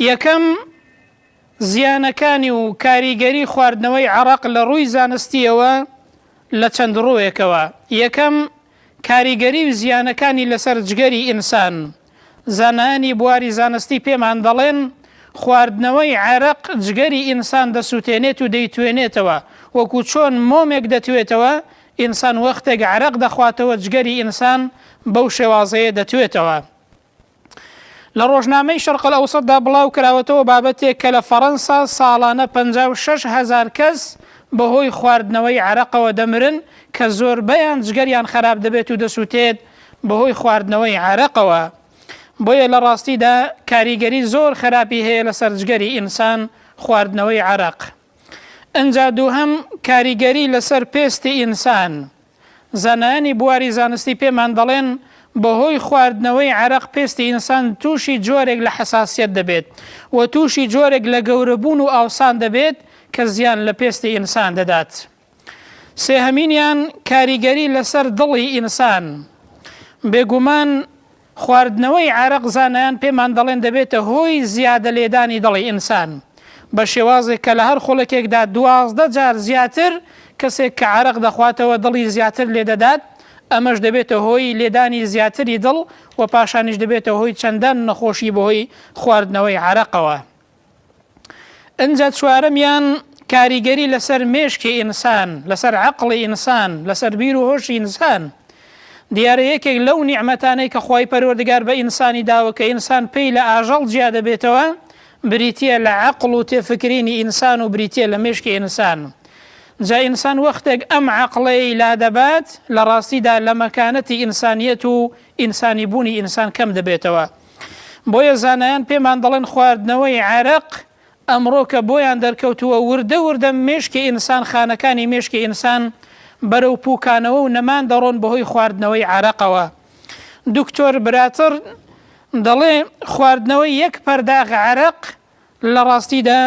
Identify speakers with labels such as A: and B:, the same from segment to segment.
A: یەکەم، زیانەکانی و کاریگەری خواردنەوەی عەڕەق لە ڕووی زانستییەوە لە چەند ڕووێکەوە، یەکەم، کاریگەری و زیانەکانی لەسەر جگەری ئینسان، زانایانی بواری زانستی پێمان دەڵێن، خواردنەوەی عەرەق جگەری ئینسان دەسوتێنێت و دەیتوێنێتەوە، وەکو چۆن مۆمێک دەتوێتەوە، ئینسان وەختێک عەرەق دەخواتەوە جگەری ئینسان بەو شێوازەیە دەتوێتەوە. لە ڕۆژنامەی شەرق الاوسطدا بڵاو کراوەتەوە بابەتێک کە لە فەڕەنسا ساڵانە 56 هەزار کەس بەهۆی خواردنەوەی عەرەقەوە دەمرن کە زۆربەیان جگەریان خراپ دەبێت و دەسوتێت بەهۆی خواردنەوەی عەرەقەوە بۆیە لە ڕاستیدا کاریگەری زۆر خراپی هەیە لەسەر جگەری ئینسان خواردنەوەی عەرەق. ئنجا دووهەم کاریگەری لەسەر پێستی ئینسان، زانایانی بواری زانستی پێمان دەڵێن بەهۆی خواردنەوەی عەرەق پێستی ئینسان تووشی جۆرێک لە حەساسیەت دەبێت و تووشی جۆرێک لە گەورەبوون و ئاوسان دەبێت کە زیان لە پێستی ئینسان دەدات. سێهەمینیان کاریگەری لەسەر دڵی ئینسان، بێگومان خواردنەوەی عەرەق زانایان پێمان دەڵێن دەبێتە هۆی زیادە لێدانی دڵی ئینسان بە شێوازێک کە لە هەر خوڵەکێکدا 12 جار زیاتر کەسێک کە عەرەق دەخواتەوە دڵی زیاتر لێدەدات ئەمەش دەبێتە هۆی لێدانی زیاتری دڵ و پاشانیش دەبێتە هۆی چەندان نەخۆشی بەهۆی خواردنەوەی عەرەقەوە. ئنجا چوارەمیان کاریگەری لەسەر مێشکی ئینسان، لەسەر عەقڵی ئینسان، لەسەر بیر و هۆشی ئینسان. دیارە یەکێک لەو نیعمەتانەی کە خوای پەروەردگار بە ئینسانی داوە کە ئینسان پێی لە ئاژەڵ جیا دەبێتەوە بریتییە لە عەقڵ و تێفکرینی ئینسان و بریتییە لە مێشکی ئینسان. جا ئینسان وەختێک ئەم عەقڵەی لادەبات لە ڕاستیدا لە مەکانەتی ئینسانیەت و ئینسانی بوونی ئینسان کەم دەبێتەوە. بۆیە زانایان پێمان دەڵێن خواردنەوەی عەرەق ئەمڕۆ کە بۆیان دەرکەوتووە وردە وردە مێشکی ئینسان خانەکانی مێشکی ئینسان بەرەو پوکانەوە و نەمان دەڕۆن بەهۆی خواردنەوەی عەرەقەوە. دکتۆر براتڕ دەڵێ خواردنەوەی یەک پەرداخ عەرەق لە ڕاستیدا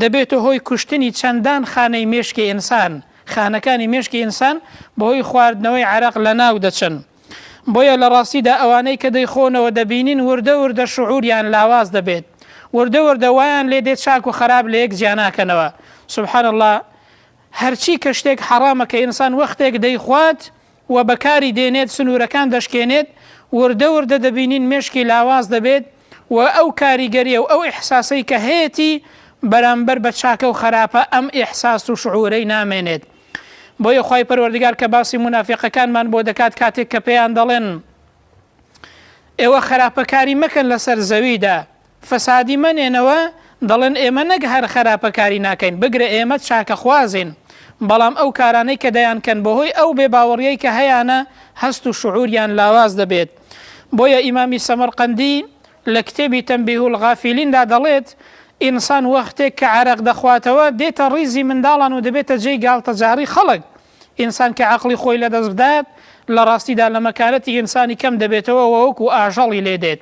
A: دەبێتە هۆی کوشتنی چەندان خانەی مێشکی ئینسان، خانەکانی مێشکی ئینسان بەهۆی خواردنەوەی عەرەق لەناو دەچن. بۆیە لە ڕاستیدا ئەوانەی کە دەیخۆنەوە دەبینین وردە وردە شعوریان لاواز دەبێت، وردە وردە وایان لێ دێت چاک و خەراپ لە یەک جیا ناکەنەوە. سبحان اللە هەرچی کە شتێک حەڕامە کە ئینسان وەختێک دەیخوات و بەکاری دێنێت سنوورەکان دەشکێنێت، وردە وردە دەبینین مێشکی لاواز دەبێت و ئەو کاریگەریە و ئەو ئیحساسەی کە هەیەتی بەرامبەر بە چاکە و خەراپە ئەم ئیحساس و شعورەی نامێنێت. بۆیە خوای پەروەردگار کە باسی مونافیقەکانمان بۆ دەکات کاتێک کە پێیان دەڵێن ئێوە خراپەکاری مەکەن لەسەر زەویدا فەسادی مەنێنەوە دەڵێن ئێمە نەک هەر خراپەکاری ناکەین بگرە ئێمە چاکەخوازین بەڵام ئەو کارانەی کە دەیانکەن بەهۆی ئەو بێ باوەڕیەی کە هەیانە هەست و شعوریان لاواز دەبێت بۆیە ئیمامی سەمەرقەندی لە کتێبی تنبیه الغافلین دا دەڵێت، ئینسان وەختێک کە عەرەق دەخواتەوە دێتە ڕیزی منداڵان و دەبێتە جێی گاڵتەجاڕی خەڵک، ئینسان کە عەقڵی خۆی لەدەست بدات لە ڕاستیدا لە مەکانەتی ئینسانی کەم دەبێتەوە و وەکو ئاژەڵی لێ دێت.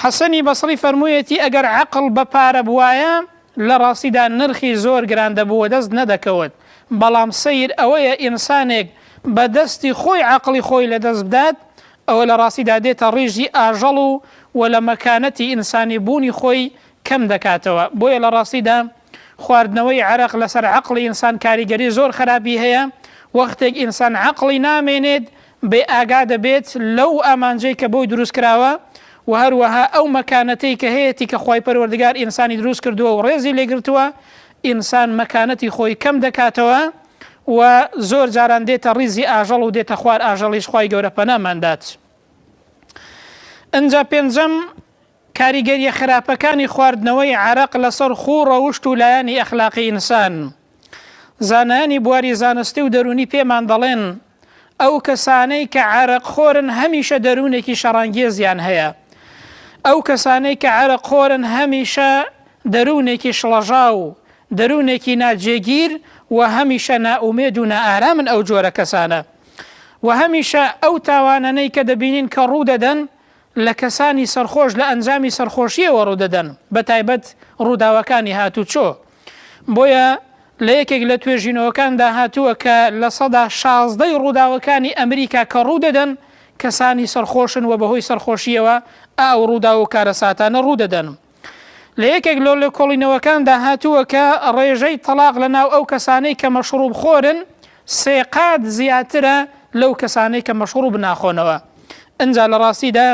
A: حەسەنی بەسڕی فەرموویەتی ئەگەر عەقڵ بە پارە بوایە لە ڕاستیدا نرخی زۆر گران دەبوو و دەست نەدەکەوت، بەڵام سەیر ئەوەیە ئینسانێک بە دەستی خۆی عەقڵی خۆی لەدەست بدات ئەوە لە ڕاستیدا دێتە ڕیزی ئاژەڵ و و لە مەکانەتی ئینسانی بوونی خۆی کەم دەکاتەوە، بۆیە لە ڕاستیدا خواردنەوەی عەرەق لەسەر عەقڵی ئینسان کاریگەری زۆر خراپی هەیە، وەختێک ئینسان عەقڵی نامێنێت بێ ئاگا دەبێت لەو ئامانجەی کە بۆی دروست کراوە و هەروەها ئەو مەکانەتەی کە هەیەتی کە خوای پەروەردگار ئینسانی دروست کردووە و ڕێزی لێگرتووە ئینسان مەکانەتی خۆی کەم دەکاتەوە و زۆر جاران دێتە ڕیزی ئاژەڵ و دێتە خوار ئاژەڵیش خوای گەورە پەنامان دات. ئنجا پێنجەم، کاریگەریە خراپەکانی خواردنەوەی عەرەق لەسەر خوو ڕەوشت و لایەنی ئەخلاقی ئینسان. زانایانی بواری زانستی و دەروونی پێمان دەڵێن ئەو کەسانەی کە عەرەق خۆرن هەمیشە دەروونێکی شەڕانگێزیان هەیە. ئەو کەسانەی کە عەرەق خۆرن هەمیشە دەروونێکی شڵەژاو، دەروونێکی ناجێگیر و هەمیشە نائومێد و نائارامن ئەو جۆرە کەسانە. وە هەمیشە ئەو تاوانەنەی کە دەبینین کە ڕوودەدەن لە کەسانی سەرخۆش لە ئەنجامی سەرخۆشییەوە ڕوودەدەن بەتایبەت ڕووداوەکانی هاتوچۆ. بۆیە لە یەکێک لە توێژینەوەکاندا هاتووە کە 16% ی ڕووداوەکانی ئەمریکا کە ڕوودەدەن. کەسانی سەرخۆشن و بەهۆی سەرخۆشییەوە ئا ئەو ڕووداو و کارەساتانە ڕوودەدەن. لە یەکێک لە لێکۆڵینەوەکاندا هاتووە کە ڕێژەی تەڵاق لە ناو ئەو کەسانەی کە مەشڕوب خۆرن سێ قات زیاترە لەو کەسانەی کە مەشڕوب ناخۆنەوە. ئنجا لە ڕاستیدا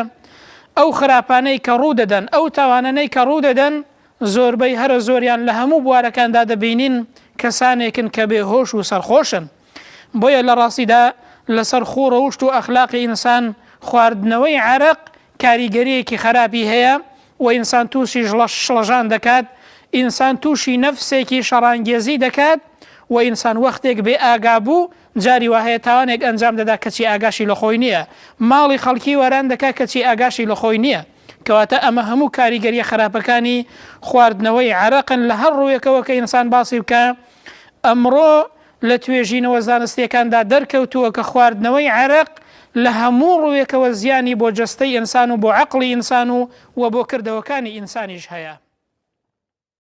A: ئەو خراپانەی کە ڕوودەدەن، ئەو تاوانەنەی کە ڕوودەدەن زۆربەی هەرە زۆریان لە هەموو بوارەکاندا دەبینین کەسانێکن کە بێ هۆش و سەرخۆشن. بۆیە لە ڕاستیدا لەسەر خوو ڕەوشت و ئەخلاقی ئینسان خواردنەوەی عەرەق کاریگەریەکی خەراپی هەیە و ئینسان تووشی شڵەژان دەکات، ئینسان تووشی نەفسێکی شەڕانگێزی دەکات و ئینسان وەختێک بێ ئاگا بوو جاری وا هەیە تاوانێک ئەنجام دەدا کەچی ئاگاشی لە خۆی نییە، ماڵی خەڵکی وێران دەکات کەچی ئاگاشی لە خۆی نییە. کەواتە ئەمە هەموو کاریگەریە خەراپەکانی خواردنەوەی عەرەقن لە هەر ڕوویەکەوە کە ئینسان باسی بکا. ئەمڕۆ لە توێژینەوە زانستیەکاندا دەرکەوتووە کە خواردنەوەی عەرەق لە هەموو ڕووێکەوە زیانی بۆ جەستەی ئینسان و بۆ عەقڵی ئینسان و وە بۆ کردەوەکانی ئینسانیش هەیە.